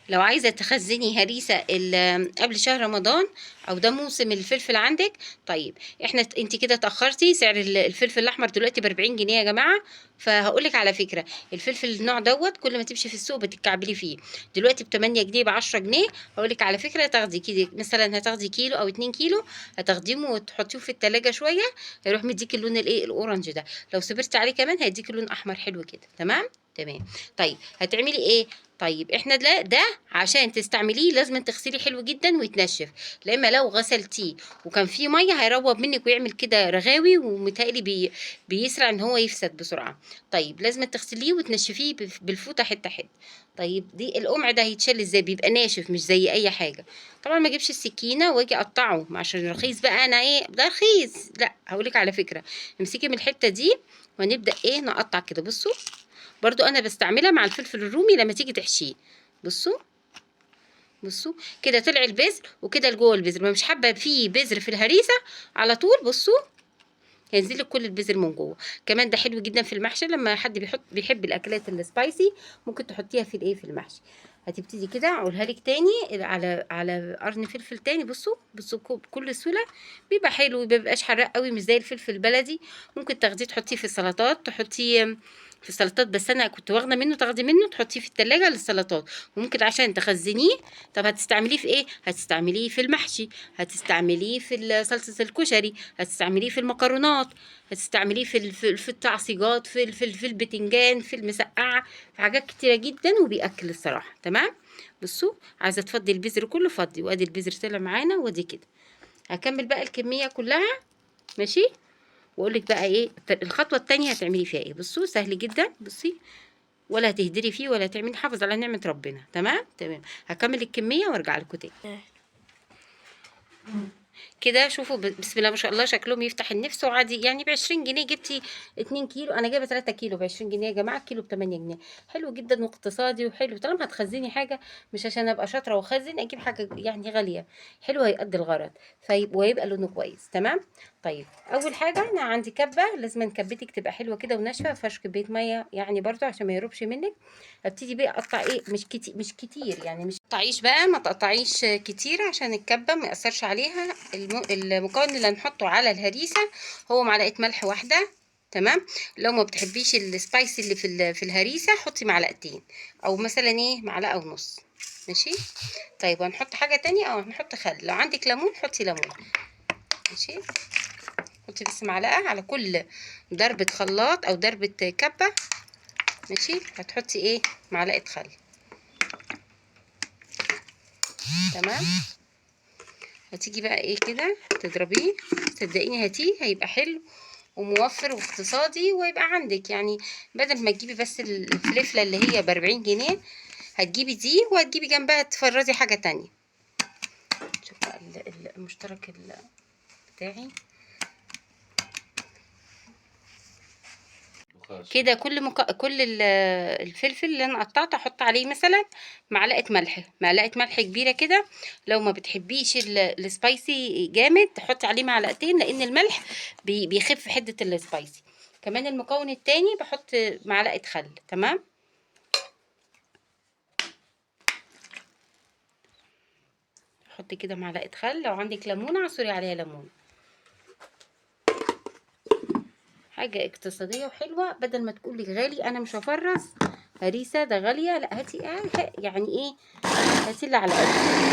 لو عايزه تخزني هريسه قبل شهر رمضان او ده موسم الفلفل عندك. طيب احنا انت كده اتاخرتي، سعر الفلفل الاحمر دلوقتي ب 40 جنيه يا جماعة. فهقول لك على فكرة، الفلفل النوع دوت كل ما تمشي في السوق بتتكعبلي فيه، دلوقتي ب 8 جنيه ب 10 جنيه. هقول لك على فكرة، تاخدي كده مثلا، هتاخدي كيلو او 2 كيلو، هتاخديهم وتحطيهم في التلاجة شوية، هيروح مديك اللون الايه ال orange ده. لو صبرتي عليه كمان هيديك اللون احمر حلو كده. تمام تمام. طيب هتعملي ايه؟ طيب احنا ده عشان تستعمليه لازم تغسليه حلو جدا ويتنشف، لما لو غسلتيه وكان فيه مية هيروب منك ويعمل كده رغاوي، ومتهيألي بيسرع ان هو يفسد بسرعة. طيب لازم تغسليه وتنشفيه بالفوطه حتة حتة. طيب دي القمع ده هيتشال ازاي؟ بيبقى ناشف مش زي اي حاجة. طبعا ما اجيبش السكينة واجي اقطعه عشان رخيص بقى، انا ايه ده رخيص، لا هقولك على فكرة، امسكي من الحتة دي وهنبدا ايه نقطع كده. بصوا برضو انا بستعملها مع الفلفل الرومي لما تيجي تحشيه. بصوا بصوا كده طلع البذر وكده لجوه البذر، ما مش حابة فيه بذر في الهريسه على طول. بصوا هينزل لك كل البذر من جوه. كمان ده حلو جدا في المحشي، لما حد بيحب الاكلات ال spicy ممكن تحطيها في الايه في المحشي. هتبتدي كده اقولها لك تاني على قرن فلفل تاني. بصوا بصوا بكل سهولة بيبقى حلو، ما بيبقاش حراق قوي مش زي الفلفل البلدي. ممكن تاخديه تحطيه في السلطات، تحطيه في السلطات، بس انا كنت واخده منه، تاخدي منه تحطيه في التلاجة للسلطات. وممكن عشان تخزنيه، طب هتستعمليه في ايه؟ هتستعمليه في المحشي، هتستعمليه في صلصه الكشري، هتستعمليه في المكرونات، هتستعمليه في التعصيجات، في البتنجان، في المسقعه، في حاجات كتيرة جدا، وبيأكل الصراحة. تمام. بصوا عايزه تفضي البذر كله فضي، وادي البذر طلع معانا، وادي كده. هكمل بقى الكمية كلها ماشي، واقول لك بقى ايه الخطوة التانية هتعملي فيها ايه. بصوا سهل جدا، بصي ولا هتهدري فيه ولا هتعملي، حافظ على نعمه ربنا. تمام تمام. هكمل الكمية وارجع لكم تاني كده. شوفوا بسم الله ما شاء الله شكلهم يفتح النفس وعادي. يعني ب20 جنيه جبتي 2 كيلو، انا جايبه 3 كيلو ب20 جنيه يا جماعة، الكيلو ب8 جنيه. حلو جدا واقتصادي وحلو. طالما هتخزني حاجة، مش عشان ابقى شاطرة واخزن اجيب حاجة يعني غالية، حلو هيقضي الغرض وهيبقى لونه كويس. تمام. طيب اول حاجة انا عندي كبه، لازم كبتك تبقى حلوة كده وناشفه، ما فيهاش كمية مية يعني برضو عشان ما يروبش منك. هبتدي بقى اقطع ايه، مش كتير، مش كتير يعني، مش تقطعيش بقى، ما تقطعيش كتير عشان الكبه ما ياثرش عليها. المكون اللي هنحطه على الهريسه هو معلقه ملح واحدة. تمام. لو ما بتحبيش ال spicy اللي في الهريسه حطي معلقتين او مثلا ايه معلقه ونص. ماشي. طيب هنحط حاجة تانية، او هنحط خل، لو عندك ليمون حطي ليمون. ماشي. حطي بس معلقه على كل ضربه خلاط او ضربه كبه. ماشي. هتحطي ايه معلقه خل. تمام. هتيجي بقى ايه كده تضربيه، صدقيني هاتيه هيبقى حلو وموفر واقتصادي، ويبقى عندك يعني بدل ما تجيبي بس الفلفله اللي هي ب40 جنيه، هتجيبي دي وهتجيبي جنبها تفرزي حاجة تانية. شوف بقى المشترك بتاعي كده. كل الفلفل اللي انا قطعته احط عليه مثلا معلقه ملح، معلقه ملح كبيرة كده. لو ما بتحبيش السبايسي جامد تحطي عليه معلقتين، لان الملح بيخف حده السبايسي. كمان المكون التاني بحط معلقه خل. تمام. حطي كده معلقه خل، لو عندك ليمونه عصري عليها ليمون. حاجة اقتصادية وحلوة، بدل ما تقولي غالي انا مش هفرز هريسة ده غالية، لا هاتي يعني ايه، هاتي اللي على قدك.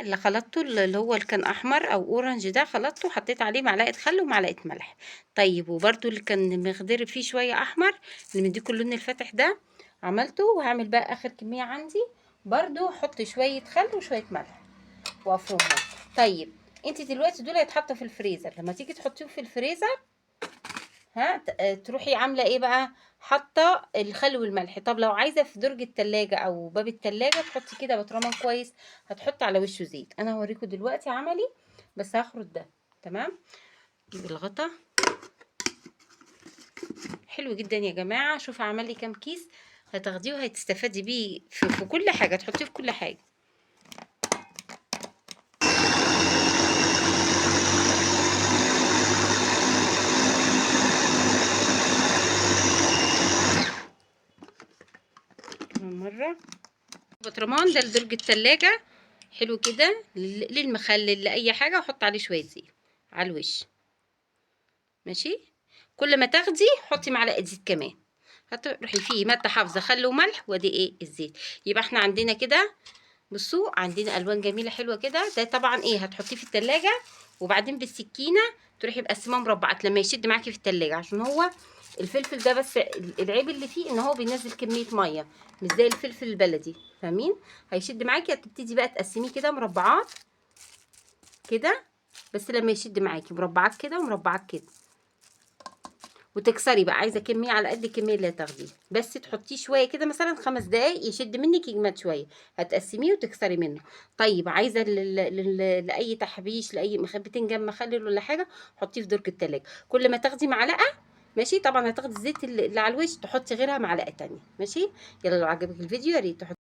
اللي خلطته اللي هو اللي كان احمر او اورنج ده خلطته، حطيت عليه معلقة خل ومعلقة ملح. طيب وبرده اللي كان مخضر فيه شوية احمر اللي مديكوا اللون الفاتح ده عملته. وهعمل بقى اخر كمية عندي برضو، حط شوية خل وشوية ملح وافرمهم. طيب انت دلوقتي دول هيتحطوا في الفريزر، لما تيجي تحطيهم في الفريزر تروحي عاملة ايه بقى، حاطة الخل والملح. طب لو عايزة في درج التلاجة او باب التلاجة تحطي كده بطرمان كويس، هتحط على وشه زيت. انا هوريكم دلوقتي عملي، بس هخرط ده. تمام. جيب الغطا. حلو جدا يا جماعة. شوف عمل لي كام كيس، هتاخديه وهتستفادي بيه في كل حاجة، تحطيه في كل حاجة. بره. برطمان ده لدرج التلاجة، حلو كده للمخلل لاي حاجة، وحط عليه شوية زيت على الوش. ماشي، كل ما تاخدي حطي معلقه زيت كمان، هتروحي فيه مادة حافظه خل وملح، وادي ايه الزيت. يبقى احنا عندنا كده بصوا عندنا الوان جميلة حلوة كده. ده طبعا ايه هتحطيه في التلاجة، وبعدين بالسكينة تروحي مقسماه مربعات لما يشد معاكي في التلاجة، عشان هو الفلفل ده بس العيب اللي فيه ان هو بينزل كمية مية مش زي الفلفل البلدي، فاهمين؟ هيشد معاكي، هتبتدي بقى تقسميه كده مربعات كده، بس لما يشد معاكي مربعات كده ومربعات كده، وتكسري بقى. عايزه كمية على قد الكمية اللي هتاخديها، بس تحطيه شوية كده مثلا 5 دقايق يشد منك يجمد شوية، هتقسميه وتكسري منه. طيب عايزه لاي تحبيش، لاي بتنجان مخلل ولا حاجة، حطيه في درج التلاجة. كل ما تاخدي معلقه، ماشي، طبعا هتاخدي الزيت اللي على الوش تحطي غيرها معلقه تانية. ماشي، يلا لو عجبك الفيديو يا ريت تحطي